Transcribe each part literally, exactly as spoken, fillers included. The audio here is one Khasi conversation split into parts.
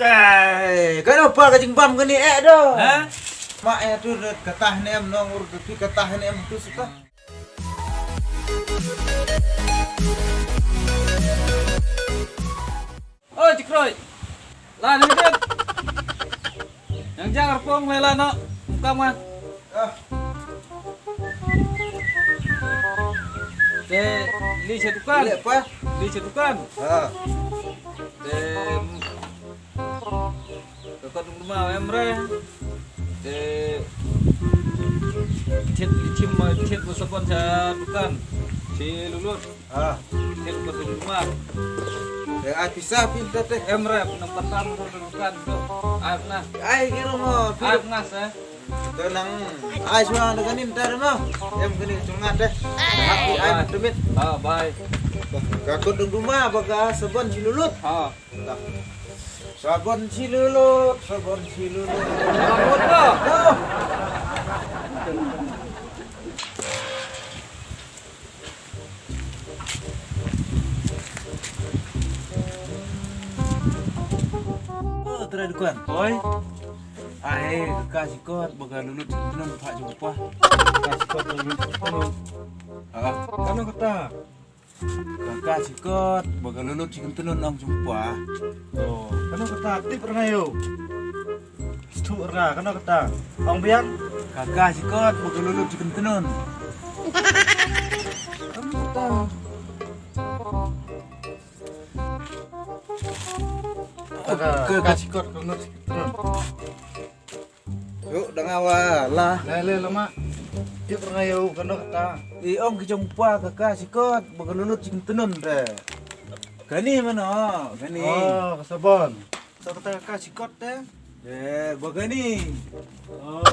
Ei, kano pa ka jingbam kane eh do. Ha? Ma eh tu katah ne em nong ur tu katah ne em tu suta. Oi, Jikroi. La ni dit. Yang jang arpong le la no. Muka ma. Ah. Te li sha dukan. Li apa? Li sha dukan. Ha. Te ka kot dum duma em re. Te chet li chim ma chet ma sabon sha dukan. Chi lulut. Ah, tel ko tum mar. Te ai pisa pin te te. Em rep nang patam ko kan do. Ai na. Ai ki rumo. Ai na se. Te nang ai sua na kanin te rumo. Em kani tunga te. Ai ai tumit. Ah, bye. Ka ko dum duma ba ka sabon chi lulut. Ah. Sabon chi lulut, sabon chi lulut. Sabon ko. Oh, trai dukan. Oi. Ai, ka sikot ba ka lulut tenun pa jumpa. Ka sikot ba lulut tenun. Ha. Kano kata? Ka sikot ba ka lulut chi tenun ong jumpa. Oh, kano kata tip rngayo. Stu ra kano kata? Ong biang. Ka sikot ba ka lulut chi tenun. Kano kata? Ka sikot ka lulut chi tenun. Yu dang awa la. Le le lama. Tip rngayo kano kata? I ong ki jumpa ka sikot ba ka lulut chi tenun re. Kani mano kani? Oh, ka sabon. Sa kata ka sikot te. Eh, ba kani. Oh.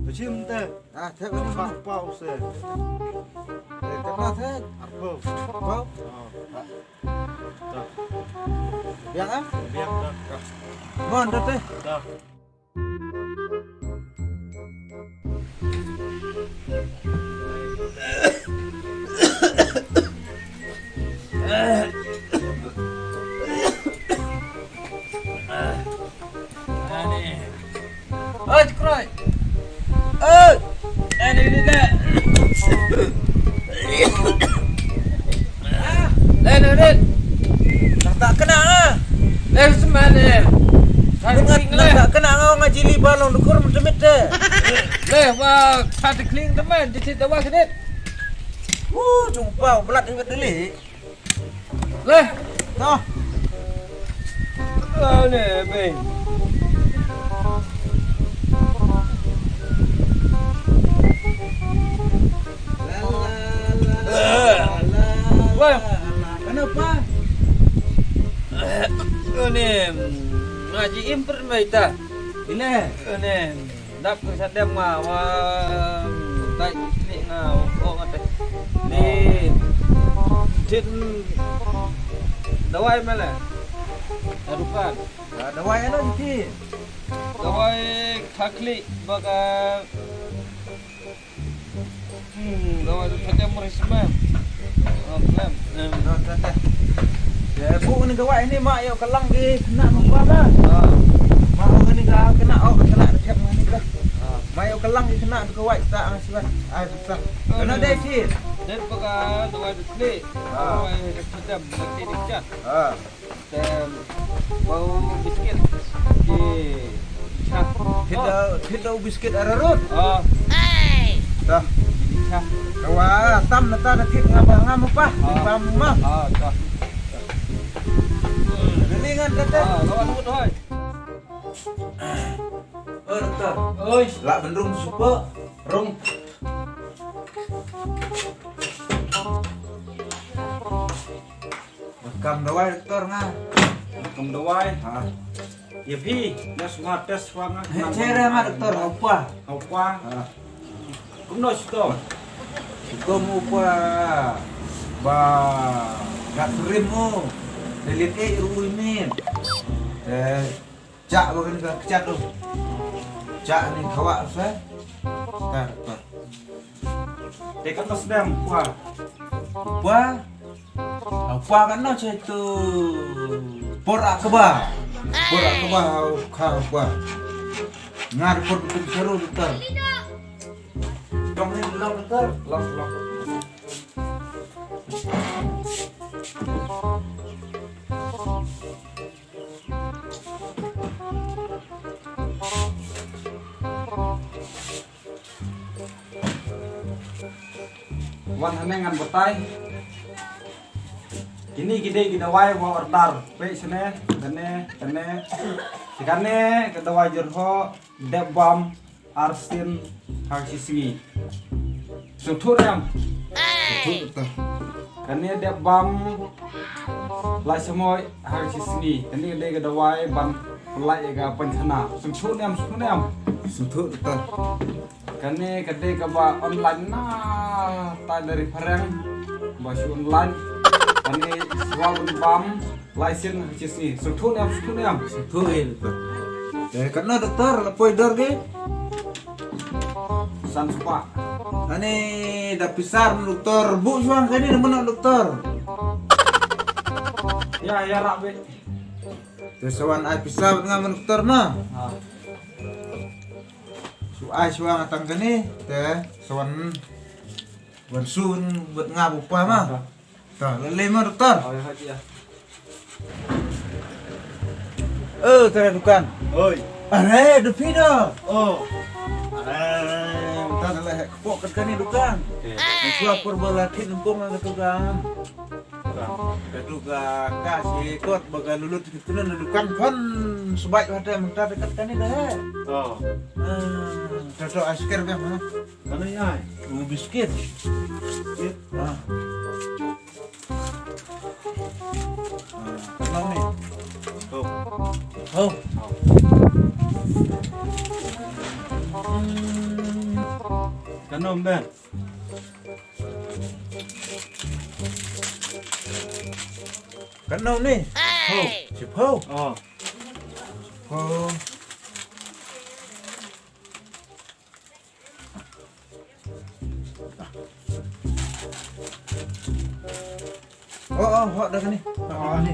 Bachim te. Ah, te ba kani. Pau se. Eh, kata te. Arpau. Arpau. Oh. Biang ah? Biang dah. Mon dah te. Dah. Oi, Jikroi. Oi. Oi, ni ni ni. Len rin. Nang tak kena ah. Len seman eh. Nang tak kena ngau ngaji li balong dukur mentemit deh. Leh wa kata kling teman di sini wa kedit. Uh, jumpa belat ingat dulu. Leh. Noh. Lah ne beng. Wah. Kenapa? Ini ngaji impert mai ta. Ini. Ini. Dap ka sadem nga wa tai ni nga o nga te. Ni dit dawai mele. Adukan. Dawai ano jiti? Dawai khakli baka. Hmm, dawai tu sadem ris mem. Mem. Ya, bu ni gawai ni mak yo kelang di kena mengkwa ba. Mak ni ga kena oh kena cek ni ga. Mak yo kelang di kena tu gawai tak ngasiwan. Ah, tak. Kena deh sih. Deh baka dawai tu klik. Dawai tu sadem mesti dicat. Ah. Tem bau biskit. Di chah. Thit da thit da biskit ararot. Oh. Dah. Di chah. Kawa tam nata da thit ngaba ngam apa. Pam ma. Ah, dah. Gelingan kata. Ah, lawan mut hoi. Oh, doktor. Oi. Lak bendrung supa. Rung. Kam dawai doktor nga. Kam dawai. Ha. Ya phi, na sma test wa nga. Chere nga doktor, haupa. Haupa. Ha. Kumno sito? Sito mo pa. Ba gat rim mo. Delit e ru imin. Eh, cak ba kan ka kecak tu. Cak ni kawak sa. Tar, tar. Te kan tas dem, pa. Pa. Apa kan no chetu. Bor a kaba. Bor a kaba. Kha ba. Ngar por betul seru doktor. Jong ni long doktor. Long long. Wan hangne ngan batai. Kine ki dei ki dawai ba order. Peit shane, kane, kane. Kane ka dawai jyrhoh, dep bam, arsien, ha ka shi sngi. Sngewthuh ne em? Sngewthuh te. Kane dep bam, lai shamoit, ha ka shi sngi. Kane ka dei ka dawai ban pyllait ïa ka painkhana. Sngewthuh ne em, sngewthuh ne em? Sngewthuh te. Kane ka dei kaba online na, tai da ri phareng ba shu online. Kane shuwa ban bam, lai sien ha ka shi sngi. Sngewthuh ne em, sngewthuh ne em? Sngewthuh ïa doktor. Eh, katno doktor, la poi dor ki? San spah. Ani da pisa doktor, buh shuwa kane na mano doktor. Ïa, ïa rap beit. Te sa wan ai pisa bad nga mano doktor ma. Ha. Shu ai shuwa nga tang kane, te sa wan, wan sun bad nga ba u pa ma. Ha. Ta, la lei ma doktor. Oh, ïa, ha, ïa. Eh, tara dukan. Oi. Are, da phi da. Oh. Are, ta la hek kepok kat kane dukan. Eh. Ni shuwa por ba la thit nangkong ka dukan. Ka dukan ka shi kot ba ka lulut. Kena na dukan phan sebaik hata mynta dekat kane dah, eh. Oh. Ah, toto aiskrim biang mana? Mana ai? Oh, biskit. Biskit. Ah. Ah, kenal ni. Oh. Oh. Kenal ben. Kan nau ni. Hey! Shiphew. Oh. Shiphew. Oh, oh, hok dah ni. Oh, ni.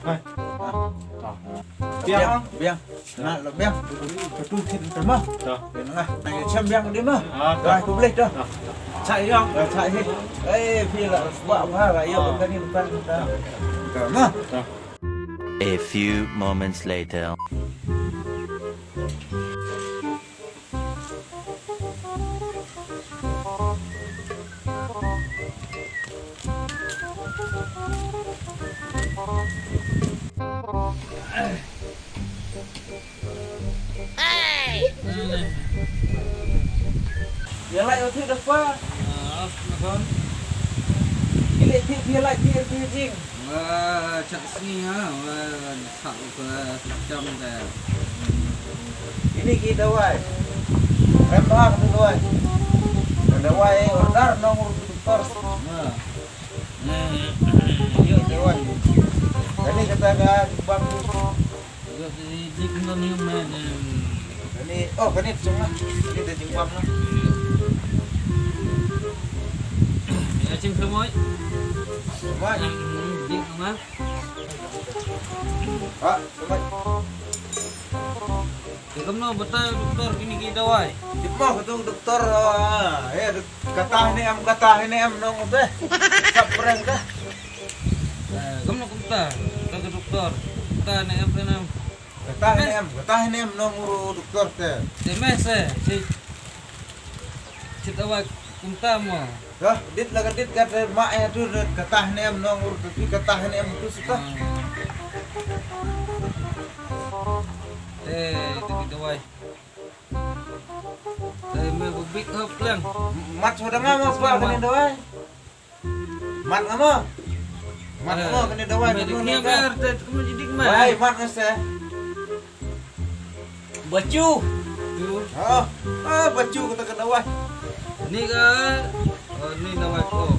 Hai. Ah. Biang, biang. Na, la biang. Ka tu khin ka ma. Biang lah. Na, ïa chem biang di ma. Ah, dah. Dah, ku boleh dah. Dah. Chak ïa. Dah, chak hi. Eh, phi la ba ba la ïa bukan ni, bukan, bukan. Bukan ma. Dah. A few moments later. Ïa lait u thied da pa. Ah, nakon. Ïa lait thied, ïa lait thied, thied jing. Wa, chak sngi ha, wa, chak u ka jam da. Ini ki dawai. Rem ha ka dawai. Ka dawai order nong ur doktor. Ha. Ïa dawai. Kane kata ka bang. Kane, oh, kane jong nga. Kane da jingbam nga. Ïa jing samoi. Samoi. Hmm, jing samoi. Ah, samoi. Te kumno batai doktor kine ki dawai? Tip mo katu doktor, ah, eh, dok-, kata ne em, kata ne em nong te. Kap prank ka. Eh, kumno kumta? Kata doktor. Kata ne em te nang. Kata ne em, kata ne em nong uru doktor te. Te me se, si, si tawa kumta mo. Dah, dit la ka dit kata ma eh tu, kata ne em nong uru, tapi kata ne em tu sita. Hmm. Te, te ki dawai. Te me bu bik hop leng. Mat sudah ma ma pa kane dawai. Mat nga mo. Mat nga mo kane dawai. Mat nga mo kane dawai. Wai, mat nga se. Bacu. Tu. Oh, ah, bacu kata ka dawai. Ni ka, oh, ni dawai ko.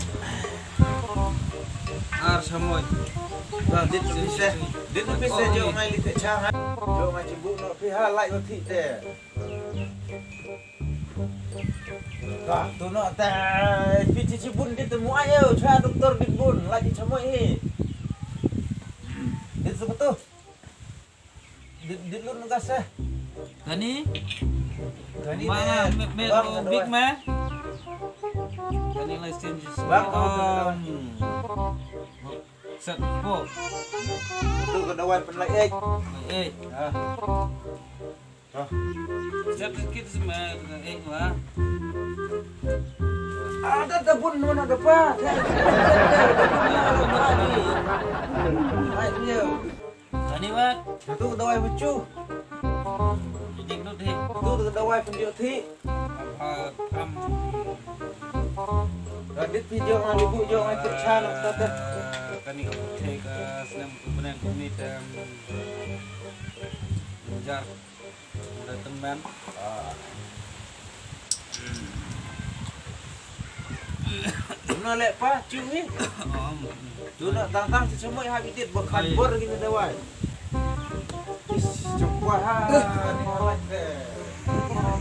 Ar samoi. Dah, dit pise. Dit pise jo ngai li te chang. Jo ngai cibu no pi ha lai wa thi te. Ka tu no te, phi chi chi bun dit mu ai eu cha doktor dit bun la chi chamoi hi. Dit su tu. Dit, dit lut nang ka se. Kani? Kani ma me, me, me, bang, big dawai. Ma. Kani lai sien jis. Bang, bang, bang. Set po. Tu ka dawai pynlait eh. Lait eh. Ha. Ha. Set kit sma eh wa. Ada da bun mana da pa. Ai, yo. Ani wat. Satu dawai bucu. Jadi lut hi. Satu dawai penjuk thi. Apa am. Radit video ngan ibu jo ngan cek chan kata. Kani ka putih ka snem kumne kumne tem. Jar. Udah teman. Ah. Duna lek pa, cium ni. Duna tang tang si semut ha bidit, bukan bor gini dawai. Is, cuba ha.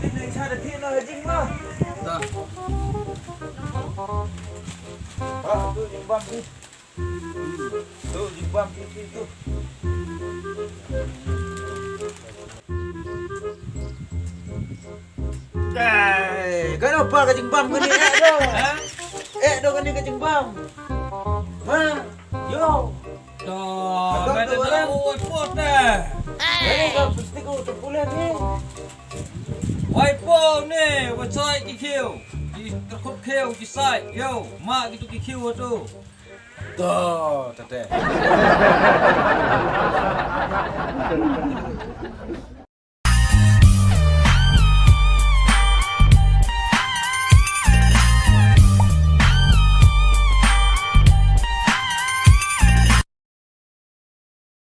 Ini cara dia nak jing lah. Dah. Ah, tu jimbang ni. Tu, jingbam tu, tu, tu. Eh, kano pa ka jingbam kane, eh, do? Ha? Eh, do kane ka jingbam. Ha? Yo. To, kata kata tu, lah, eh. Oi, pot, eh. Kane ka plastik tu, tu pula ni. Wai po ni, wai sai ki khiu. Ki terkup khiu, ki sai. Yo, ma gitu ki khiu tu. To, tete.